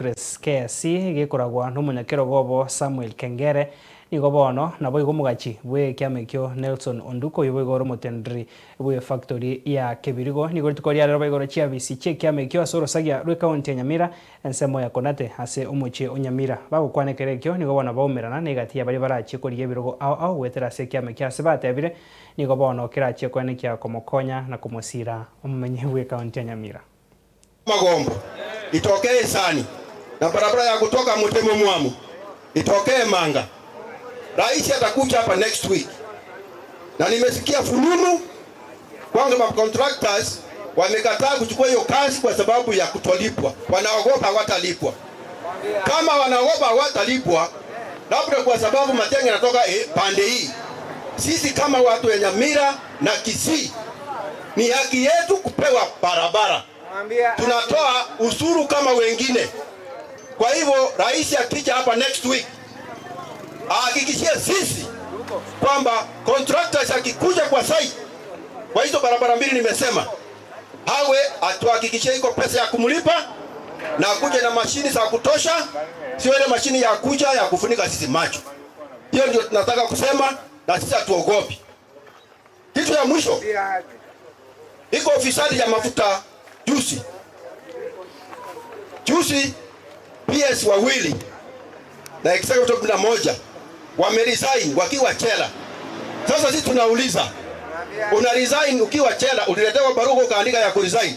Congress KSC gekoragwa nomonyakerogo obo Samuel Kengere nigo bono naboigo omogachi bw'ekiama ekio Nelson Onduko oyio boigo ore omoteneneri bw'efactory ya Kebirigo. Nigo rituko ria rero baigoro chiabisi chi'ekiama ekio ase orosagia rw'ecounty ya Nyamira ensemo ya Konate ase omochie o Nyamira. Bagokwana ekero ekio nigo bono baumerana na egati ya baria barachie korigia ebirogo ao ao goetera ase ekiama ekio ase batebire nigo bono kerachie koenekia komokonya na komosira omomenyi bw'ecounty ya Nyamira. Magombo itokee Isani na barabara ya kutoka Mutemo Mwamu itokee Manga. Rais atakuja hapa next week, na nimesikia fununu kwamba contractors wamekataa kuchukua hiyo kazi kwa sababu ya kutolipwa, wanaogopa hawatalipwa. Kama wanaogopa hawatalipwa, labda kwa sababu Matiang'i yanatoka pande hii. Sisi kama watu wa Nyamira na Kisii ni haki yetu kupewa barabara. Tunatoa ushuru kama wengine. Kwa hivyo rais akija hapa next week ahakikishie sisi kwamba contractors akikuja kwa site kwa hizo barabara mbili nimesema, hawe atuhakikishie iko pesa ya kumlipa na akuje na mashini za kutosha, sio ile mashini ya kuja ya kufunika sisi macho. Hiyo ndio tunataka kusema, na sisi hatuogopi. Kitu ya mwisho, iko ufisadi ya mafuta juzi juzi, PS wawili na executive 11 wameresign wakiwa jela. Sasa sisi tunauliza, una resign ukiwa jela, uliletewa barua ukaandika ya kuresign?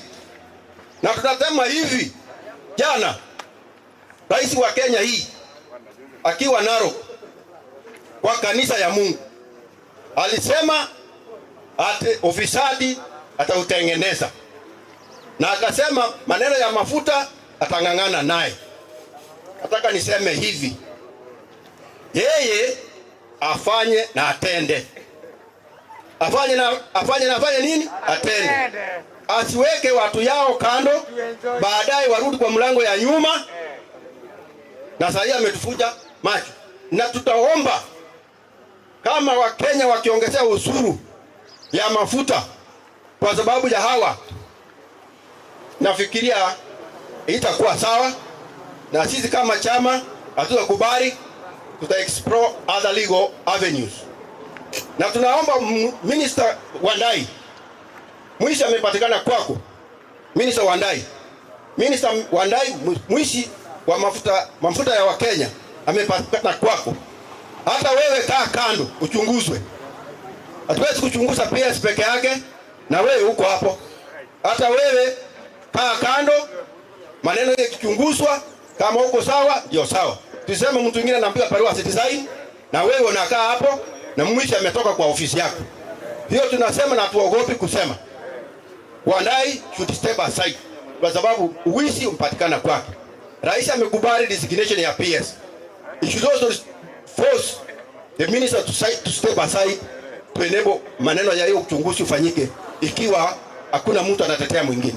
Na tunasema hivi, jana rais wa Kenya hii akiwa Narok kwa kanisa ya Mungu alisema ati ufisadi atautengeneza, na akasema maneno ya mafuta atang'ang'ana naye. Nataka niseme hivi, yeye afanye na atende, afanye na afanye nini? Atende, asiweke watu yao kando, baadaye warudi kwa mlango ya nyuma. Na sasa ametufuja macho, na tutaomba kama Wakenya wakiongezea ushuru ya mafuta kwa sababu ya hawa, nafikiria itakuwa sawa, na sisi kama chama hatutakubali, tuta explore other legal avenues, na tunaomba Minister Wandayi, mwizi amepatikana kwako, Minister Wandayi, Minister Wandayi, mwizi wa mafuta ya Wakenya amepatikana kwako. Hata wewe kaa kando uchunguzwe. Hatuwezi kuchunguza PS peke yake, na wewe uko hapo. Hata wewe kaa kando, maneno yakichunguzwa, kama uko sawa ndio sawa. Tuseme mtu mwingine anaambiwa barua asiresign, na wewe unakaa hapo na mwizi ametoka kwa ofisi yako. Hiyo tunasema na tuogopi kusema. Wandayi should step aside kwa sababu uwizi umpatikana kwake. Rais amekubali resignation ya PS. He should also force the minister to step aside to enable maneno ya hiyo uchunguzi ufanyike, ikiwa hakuna mtu anatetea mwingine.